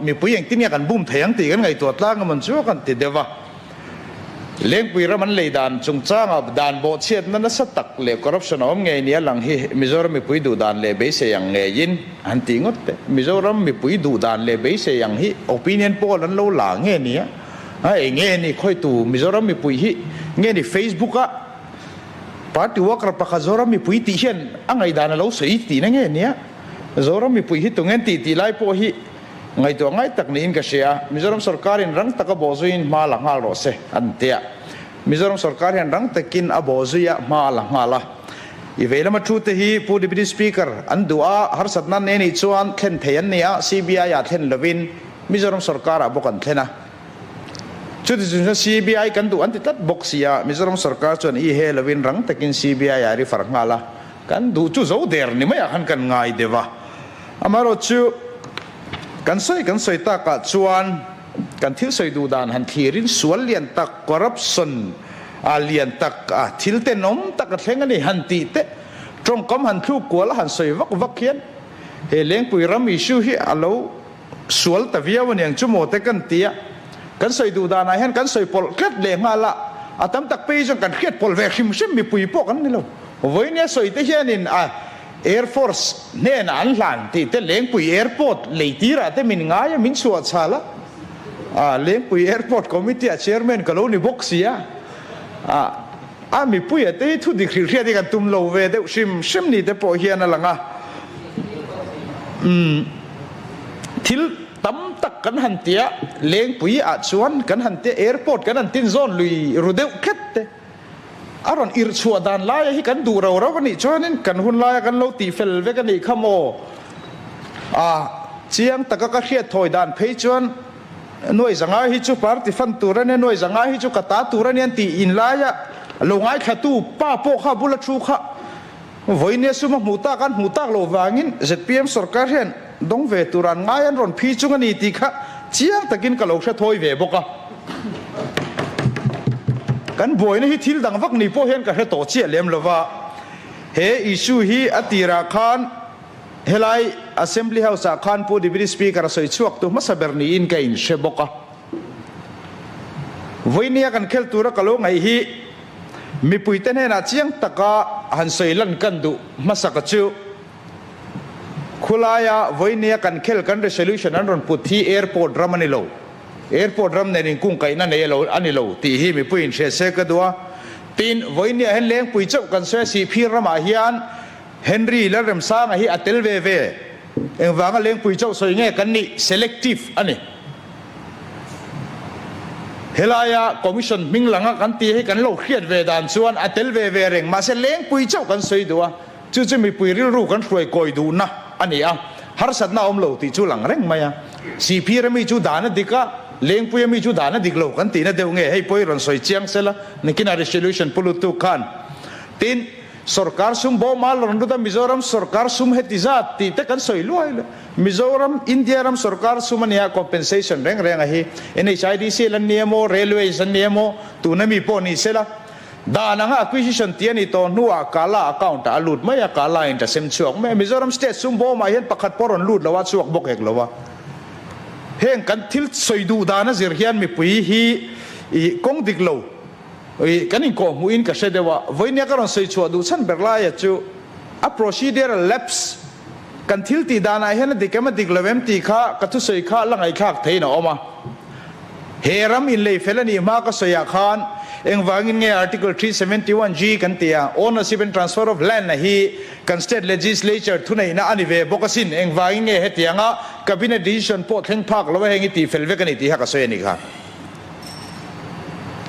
Mipui engtin nge kan bum thei ang tih kan ngaihtuah tlang emawn chu kan ti deuh a. Lengpui ram an lei dan chungchanga dan bawhchhiatna nasa tak leh corruption a awm ngei nia lang hi Mizoram mipui duh dan leh beisei ang ngeiin an tih ngawt teh. Mizoram mipui duh dan leh beisei ang hi opinion poll an lo la nge nia? A eng nge ni khawitu Mizoram mipui hi nge ni Facebook a party worker pakhat Zoram mipui tih hian a ngaihdan a lo sawi tihna nge nia? Zoram mipui hi tunge an tih tih lai pawh hi Ngaihtuah ngai tak niin ka hria. Mizoram sorkarin rang taka bawhzuiin hma la nghal rawh se, an ti a. Mizoram sorkar hian rang takin a bawhzuia hma la nghal a. I vei lama thu te hi Pu Deputy Speaker an duh a, harsatna an nei nih chuan thlen thei an ni a, CBI ah thlen lovin Mizoram sorkarah bawk an thlen a. Chuti chung chuan CBI kan duh an ti tlat bawk si a, Mizoram sorkar chuan i he lovin rang takin CBI ah refer nghal a, kan duh chu zo der ni maiah khan kan ngai deuh a. Amaherawhchu, kan sawi kan sawi takah chuan kan thil sawi duh dan han thlirin sual lian tak, corruption a lian tak, a thil tenawm tak a thleng a ni han tih te, tawngkam han thluk kual a han sawi vak vak hian he Lengpui ram issue hi a lo sual ta viau a niang chu maw te kan ti a, kan sawi duh danah hian kan sawi pawlh tlat leh nghal a, a tam tak phei chuan kan hriat pawlh ve hrim hrim mipui pawh kan ni lo. Vawinia sawi te hianin a. Air Force hnenah an hlan tih te Lengpui Airport lei tirah te min ngai a, min chhuah chhal a. Ah, Lengpui Airport Committee ah Chairman ka lo ni bawk si a. Ah, a mipuia te hi thu dik hrilh hriat hi kan tum lo ve deuh hrim hrim ni te pawh hian a lang a. Umm, thil tam tak kan han ti a, Lengpui ah chuan kan han ti a, Airport kan han tin zawn lui ru deuh khet te. A rawn irh chhuah dan laia hi kan duh rau rau a nih chuanin kan hun laia kan lo tih fel vek a nih kha maw? A chiang taka ka hriat thawi dan phei chuan nuai zanga hi chu party fan tur a nia, nuai zanga hi chu ka ta tur a nia an tih in laia lo ngaithlatu pa pawh kha bula thu kha vawinia sum a hmuh tak an hmuh tak loh vangin zpm sorkar hian dawng ve tur an ngai an rawn phi chung a ni tih kha chiang takin ka lo hre thawi ve bawk a. Kan buaina hi thil dang vak ni pawh hian ka hre tawh chiah lem lo va, he issue hi a tirah khan helai Assembly House ah khan Pu Deputy Speaker a sawi chhuak tu hmasa ber niin ka inhre bawk a. Vawinia kan khel tura ka lo ngaih hi mipuite hnenah chiang taka han sawi lan kan duh hmasaka chu Khulaia vawinia kan khel kan resolution an rawn put hi airport ram a ni lo. Airport ram nen inkungkaihna nei alo a ni lo tih hi mipui in hria se ka duh a. Tin, vawinia hian Lengpui chauh kan sawi a, Sihphir ramah hian Henry Lalremsanga hi a tel ve ve. Engvanga Lengpui chauh sawi nge kan nih? Selective a ni. Helaia Commission hming langa kan tih hi kan lo hriat ve dan chuan a tel ve ve reng. Mahse Lengpui chauh kan sawi duh a. Chu chu mipui rilru kan hruai kawi duhna a ni a, harsatna a awm lo tih chu lang reng mai a. Sihphir ami chu dan a dik a, Lengpui ami chu dan a dik lo kan tihna deuh nge hei pawh i rawn sawi chiang sela, nikinah resolution pu lutuk khan. Tin, sorkar sum bawma rawn lut a, Mizoram sorkar sum heti zat tih te kan sawi luai luai. Mizoram, India ram sorkar sum a nia compensation reng reng a hi. NHIDC an ni emaw, Railways an ni emaw, tuna mi pawh ni sela, Dan anga acquisition tih a nih tawh hnuah Kala account ah a lut mai a, Kala in ta sem chhuak mai a. Mizoram state sum bawmah hian pakhat pawh rawn lut lo a, chhuak bawk hek lo a. Heng kan thil sawi duh dan a zir hian mipui hi ih kawng dik lo ih kan inkawh hmuhin ka hre deuh a. Vawinia ka rawn sawi chhuah duh chhan ber laia chu a procedural lapse kan thil tih danah hian a dik em a dik lo em tih kha ka thusawi kha la ngaihthlak theihin a awm a. He ram inlei fel a nih hma ka sawiah khan engvangin nge Article 371 G kan ti a, Ownership and Transfer of Land a hi kan State Legislature thuneihna a ni ve bawk asin, engvangin nge hetianga Cabinet decision pawh thleng phak lo a heng i tih fel vek a ni tih kha ka sawi a nih kha.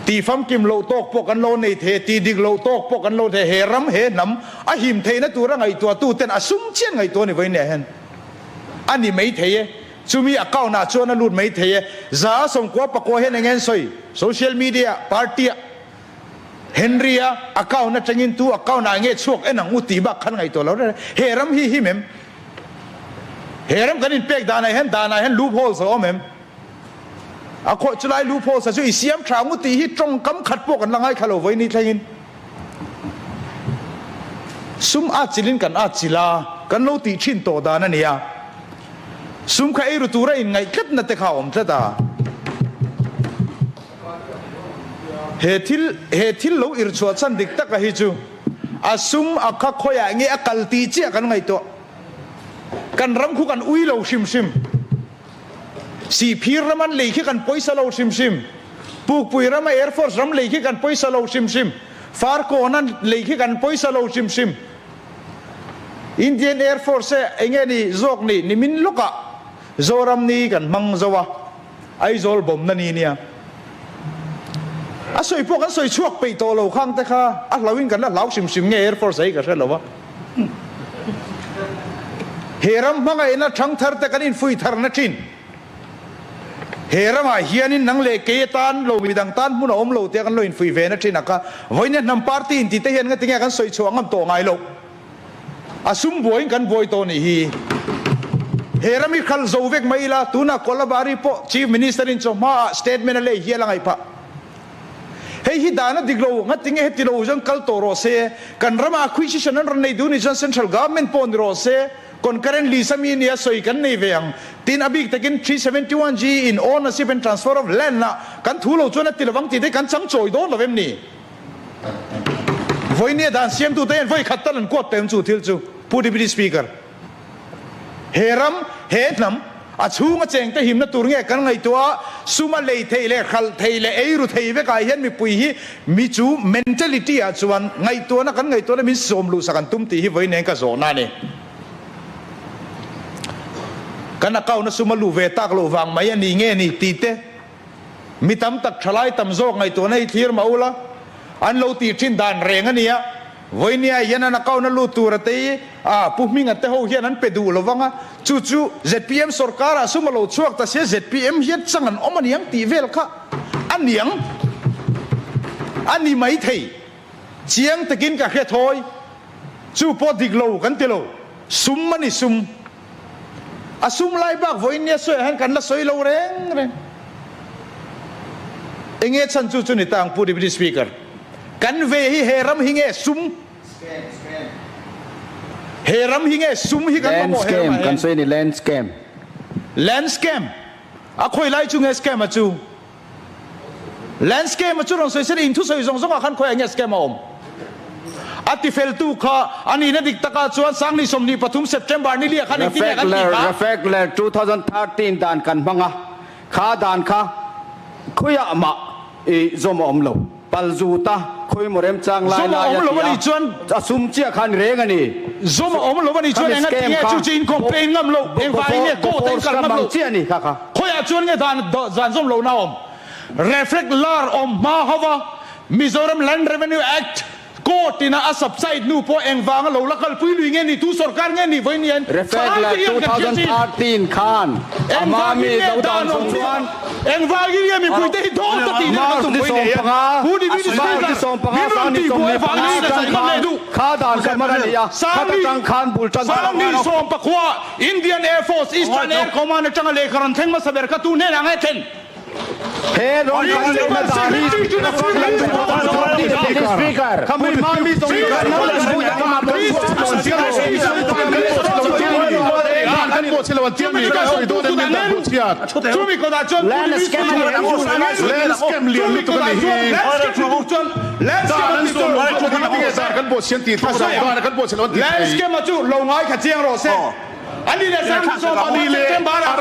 Tih famkim loh tawk pawh kan lo nei thei a, tih dik loh tawk pawh kan lo thei a, he ram, he hnam a him theihna tura ngaihtuahtuten a sum chian ngaihtuah a ni vawiin leh hian a ni maithei e. Chumi account ah chuan a lut mai thei e. 194 hian eng nge an sawi? Social media ah, party ah, Henry a account atangin tu account ah nge chhuak en ang u tih bak khan ngaihtuah lo reng reng. He ram hi him em? He ram kan inpek danah hian danah hian loop holes a awm em? A khawih chulai loop holes a chu i siam tha ang u tih hi tawngkam khat pawh kan la ngaithla lo vawiin ni thlengin. Sum atchilhin kan atchilh a, kan lo tih thin tawh dan a ni a. Sum kha eiru tura inngaih tlatna te kha a awm tlat a. He thil he thil lo irchhuah chhan dik taka hi chu a sum a kha khawiah nge a kal tih chiah kan ngaihtuah. Kan ram khu kan ui lo hrim hrim. Sihphir ram an lei khi kan pawisa lo hrim hrim. Pukpui rama Air Force ram lei khi kan pawisa lo hrim hrim. Farkawn an lei khi kan pawisa lo hrim hrim. Indian Air Force e enge ni zawk ni nimin lawkah Zoram ni kan hmang zo a, Aizawl bawmna ni nia. A sawi pawh kan sawi chhuak peih tawh lo khang te kha a hlauhin kan la hlau hrim hrim nge Air Force hi ka hre lo a. He ram hmangaihna thangthar te kan infuih tharna thin. He ramah hianin nang leh kei atan lo midang tan hmun a awm lo tia kan lo infuih ve na thin a kha. Vawiin hnam party inti te hian ngatinge kan sawi chhuah ngam tawh ngai loh. A sum buaiin kan buai tawh nih hi. He ram hi khal zo vek mai ila, tunah Kolabari pawh Chief Minister in chawhmaah statement a lei hial a ngaih phah. Hei hi dan a dik lo, ngatinge heti lo chuan kal tawh rawh se, kan ramah acquisition an rawn nei duh nih chuan Central Government pawh ni rawh se, concurrent list a mi nia sawi kan nei ve ang. Tin, a bik takin 371G in ownership and transfer of land ah kan thu lo chuan a ti lovang tih te kan chang chawi dawn lo em ni? Vawinia dan siamtute hian vawi khat tal an kuat peng chu thil chu, Pu Deputy Speaker. He ram, he hnam, a chhunga chengte himna tur nge kan ngaihtuah a, suma lei thei leh hralh thei leh eiru thei vekah hian mipui hi mi chu mentality ah chuan ngaihtuahna kan ngaihtuahna min sawm luhsak an tum tih hi vawi nen ka zawhna a ni. Kan account a suma luh ve tak loh vang mai a ni nge ni tih te Mi tam tak thalai tam zawk ngaihtuahna hi thlir mah ula, an lo tih thin dan reng a nia. Vawinia hian an account a lut tur a tei a, Pu Hminga te ho hian an pe duh lo vang a, chu chu zpm sorkarah sum a lo chhuak ta sia, zpm hian chang an awm a niang tih vel kha a niang a ni maithei. Chiang takin ka hre thawi, chu pawh dik lo kan ti lo, sum a ni sum. A sum lai bak vawiin nia sawiah hian kan la sawi lo reng reng. Enge chhan chu chu ni ta ang Pu Deputy Speaker. Kan ve hi he ram hi nge sum? He ram hi nge sum hi kan mamawh he ramah hian? Kan sawi a ni land scam. Land scam? A khawi lai chu nge scam a chu? Land scam a chu rawn sawi se in thusawi zawng zawngah khan khawiah nge scam a awm? A tifeltu kha a nihna dik takah chuan Sangni 23 September ni liah khan engtin nge kan tih kha? Refekler 2013 dan kan hmang a, kha dan kha khawiah mah i zawm a awm lo. Palzut a khawi maw remchang lai Zawm a lai awm a lo ti a nih a, chuan a sum chiah kha a ni reng a ni. Zawm a awm lo a nih chuan Khami enga ti scam nge kha chu chu in complain ngam lo, engvangin nge court a in kal Bofors ngam ram lo? ang chiah a ni kha kha. Khawiah chuan nge dan zan zawm lohna a awm? Reflect lar awm hma hova Mizoram Land Revenue Act court ina a subside hnu pawh engvanga lo la kalpui lui nge ni, tu sorkar nge ni vawiin hian Reflect thalai lar te hian kan hriat chin. 2013 khan a hma Engvangin mi nge lo dan dan awm chung ni? chuan Engvangin nge mipuite hi dawt a tih nen kan March tum ni vawiin nei hian? 15, Pu Deputy March Speaker, ni 15, min rawn Sangni tih buai vangin 15 ka atang sawi ngam leh khan duh. kha dan kha hman a ni a, khata tang khan bul tan Sangni 14 Indian Air Force Eastern Air Command atanga lehkha rawn thleng hmasa ber kha tu hnenah nge thlen? He rawn kan lohna dan hi Land scam a chu lo ngai kha chiang rawh se. A ni leh sang chu 15 September ah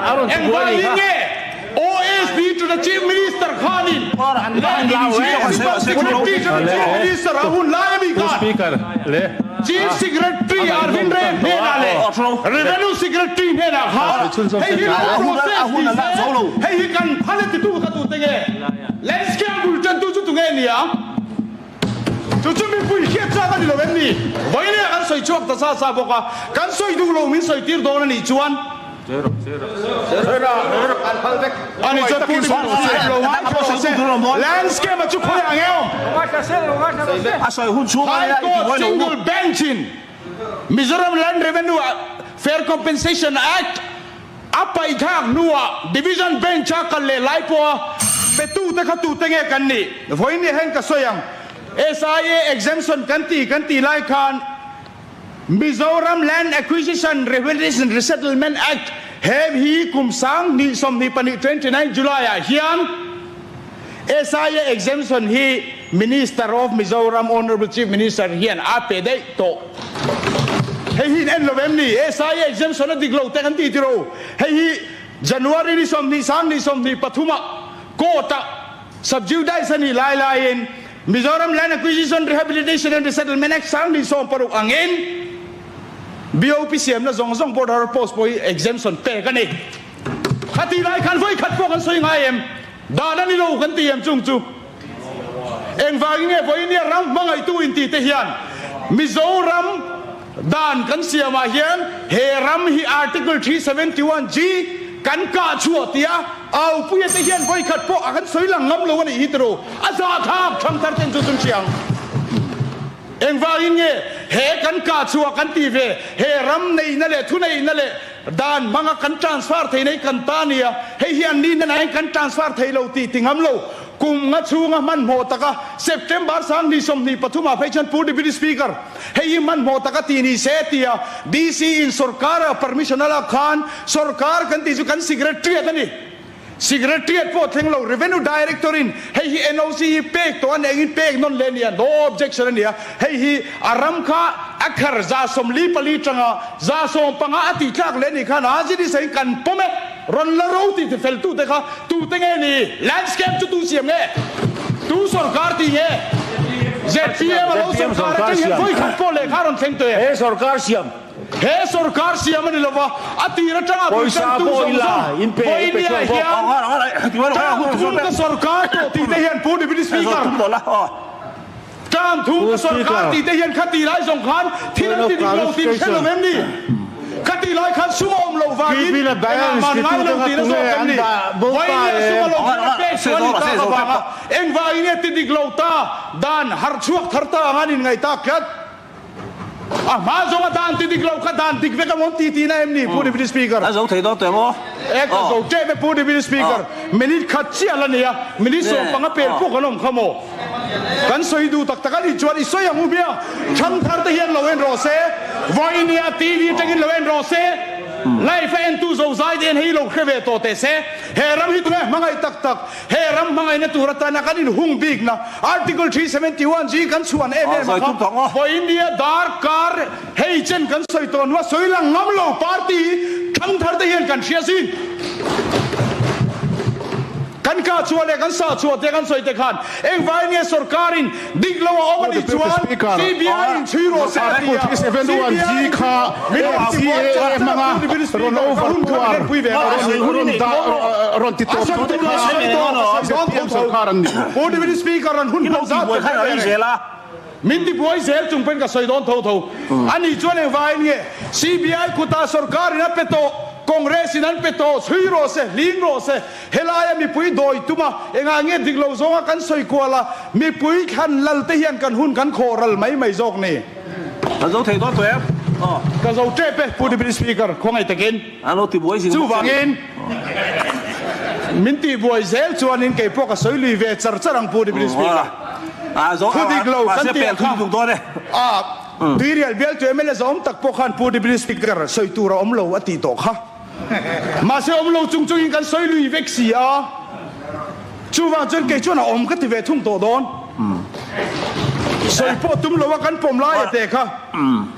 khan Engvangin nge OSD to the Chief Minister khanin Principal Secretary to the Chief Minister a hun lai ami khan Chief Secretary Arvind Ray hnenah leh Revenue Secretary hnenah khan hei hi lo process ni se, hei hi kan phal e titu kha tute nge? Landscape bul tantu chu tunge nia? Chu chu mipui hriat chak a ni lo em ni? Vawiin ah kan sawi. sawi chhuak ta sa sa bawk a, kan sawi duh lo min sawi tir dawn a nih chuan ani chuan Pu Deputy Speaker lo ngaithla rawh se, Landscape a chu khawi ang e awm? High Court Single Bench in Mizoram Land Revenue Fair Compensation Act a paihthlak hnuah Division Bench a kal leh lai pawha petute kha tute nge kan nih? Vawiin ni hian ka sawi ang. SIA exemption kan ti kan tih lai khan Mizoram Land Acquisition Rehabilitation Resettlement Act he hi kum 2022 29 July ah hian SIA exemption hi Minister of Mizoram Honourable Chief Minister hian a pe daih tawh. Hei hi in en lo em ni? SIA exemption a dik lo te kan ti tiro. Hei hi January ni 20 2023 ah court ah Subjudice a nih lai laiin Mizoram Land Acquisition Rehabilitation and Resettlement Act 2016 angin BOP siamna zawng zawng border post pawh hi exemption pek a ni. Khatih lai khan vawi khat pawh kan sawi ngai em? Dan a ni lo kan ti em chung chu? Engvangin nge vawinia ram hmangaihtu inti te hian Mizoram Dan kan siamah hian he ram hi Article 371 G kan kah chhuah tia Aupuia te hian vawikhat pawh a kan sawi lang ngam lo a nih hi tiraw? A zahthlak thangthar ten chu chun hria ang. Engvangin nge he kan kah chhuah kan ti ve? He ram neihna leh thuneihna leh dan hmanga kan transfer theihna hi kan ta nia, hei hi an nihna nain kan transfer thei lo tih ti ngam lo. Kum nga chhunga hmanhmawh taka September 2023 ah phei chuan Pu Deputy Speaker, Hei hi hmanhmawh taka ti ni se tia DC in sorkar a permission a lak khan sorkar kan tih chu kan secretariat a ni. Secretariat pawh thleng lo Revenue Director in hei hi NOC hi pek tawh a ni engin pek nawn leh a ni a, no objection a ni a. Hei hi a ram kha a khar 44 tanga 15 a tih tlak leh a nih khan a ZDC in kan pawm e. Rawn la ro tih tifel tute kha tute nge ni? Landscape chu tu siam nge? Tu sorkar tih nge? ZPM a lo sorkar atang hian vawi khat pawh lehkha rawn thleng tawh em? He sorkar siam. He sorkar siam a ni lova, a tir atanga bul tantu zawng zawng vawinia hian term thum ka sorkar tawh tih te hian Pu Deputy Speaker, term thum ka sorkar tih te hian khati lai zawng khan thil an ti dik lo tih hre lo em ni? Khati lai khan sum a awm loh vangin engah man ngai lo tihna zawk em ni? Vawinia sum a lo khan a pek chu a ni tak avanga engvangin nge ti dik lo ta dan harh chhuak thar ta anga an inngaih tak tlat? A hma zawnga dan ti dik lo kha dan dik vek amawn ti tihna em ni Pu Deputy Speaker? A zo thei dawn teh maw? E ka zo tep e Pu Deputy Speaker. Minute khat chiah la nei a, minute 15 pel pawh kan awm kha maw? Kan sawi duh tak tak a nih chuan i sawi ang u bia. Thangthar te hian lo en rawh se, vawinia TV atangin lo en rawh se, live a entu zozai te hian hei lo hre ve tawh teh se. He ram hi tunge hmangaih tak tak, he ram hmangaihna tur atana kan inhung bikna Article 371 G kan chhuan em em a kha, vawinia darkar hei chen kan sawi tawh hnua sawi lang ngam lo party thangthar te hian kan hria zin. Kan kah chhuah leh kan sah chhuah te kan sawi te khan engvai nge sorkarin dik lo a awm a nih chuan CBI in chhui rawh se a ti a, CBI in min rawn ti buai char char a Pu Deputy Speaker ka hun kha min pui ve rawh a sawi tur a sawi tawh ka sawi dawn tho tho Pu Deputy Speaker rawn hun hman zat ka hre ve reng. Min ti buai zel chung pawhin ka sawi dawn tho tho. Ani chuan engvangin nge CBI kutah sorkarin a pe tawh, Congress in an pe tawh, chhui rawh se, hling rawh se, helaia mipui dawi tum a, engah nge dik lo zawnga kan sawi kual a, mipui thlan lal te hian kan hun kan khawh ral mai mai zawk ni. Ka zo thei dawn tawh em? Aw. Ka zo tep e, Pu Deputy Speaker, khawngaih takin. An lo ti buai zing bawk che ni. Chuvangin min tih buai zel chuanin kei pawh ka sawi lui ve char char ang Pu Deputy Speaker. Thu dik lo kan tih kha a Tuirial bialtu mla zawm tak pawh khan Pu Deputy Speaker sawi tur a awm lo a tih tawh kha. Mahse awm lo chung chungin kan sawi lui vek si a. Chuvang chuan kei chuan a awm ka ti ve thung tawh dawn. Sawi pawh tum lo a kan pawm lai a te kha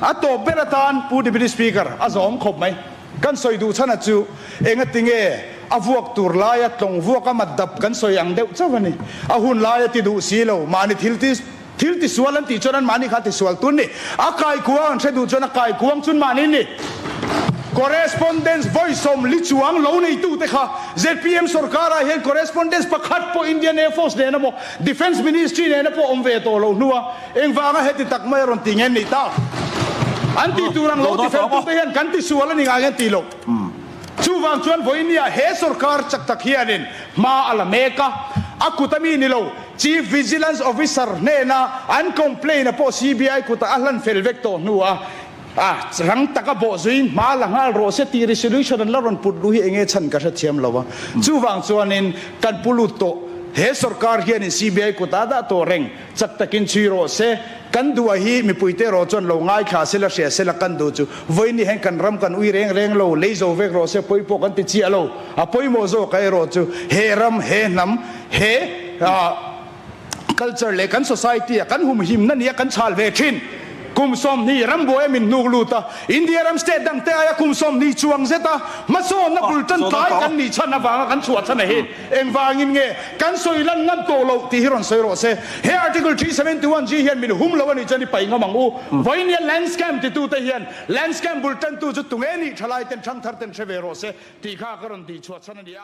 a tawp ber atan Pu Deputy Speaker a zawm khawp mai. Kan sawi duh chhan a chu engati nge a vuak tur laia tlawng vuak a mat dap kan sawi ang deuh chauh a ni. A hun laia ti duh si lo, mahni thil ti thil tisual an tih chuan an mahni kha tisual tun ni. A kaikuang an hre duh chuan a kaikuang chun mahni ni. Correspondence vawi 40 chuang lo neitute kha zpm sorkarah hian correspondence pakhat pawh Indian Air Force nena maw Defence Ministry nena pawh awm ve tawh lo hnua engvanga heti tak mai a rawn ti nge ni ta. An tih tur ang lo ti fel tute hian kan ti sual a ni ngai an tih loh. Chuvang chuan vawinia he sorkar chak tak hianin hma a la mek a, a kut ami ni lo Chief Vigilance Officer hnena an complaint a pawh CBI kutah a hlan fel vek tawh hnu a, a rang taka bawh zuiin hma la nghal rawh se tih resolution an la rawn put luh hi enge chhan ka hrethiam lo a. Chuvang chuanin kan pu lut tawh he sorkar hianin CBI kutah a dah tawh reng. Chak takin chhui rawh se, kan duh a hi mipuite erawh chuan lo ngaithla sela hria sela kan duh chu vawiin hian kan ram kan ui reng reng lo, lei zo vek rawh se pawi pawh kan ti chiah lo, a pawimawh zawk a erawh chu he ram, he hnam, he culture leh kan society a kan humhimna nia kan chhal ve thin. Kum 20 rambuai a min hnuk lut a, India ram state dangte aia kum 20 chuang zeta hmasawnna bul tan tlai kan nih chhan avanga kan chhuah chhan a hi. Engvangin nge kan sawi lan ngam tawh loh tih hi rawn sawi rawh se. He Article 371G hian min hum lo a nih chuan i paih ngam ang u. Vawinia land scam titute hian land scam bul tantu chu tunge nih thalai ten thangthar ten hre ve rawh se tih kha ka rawn tihchhuah chhan a ni a.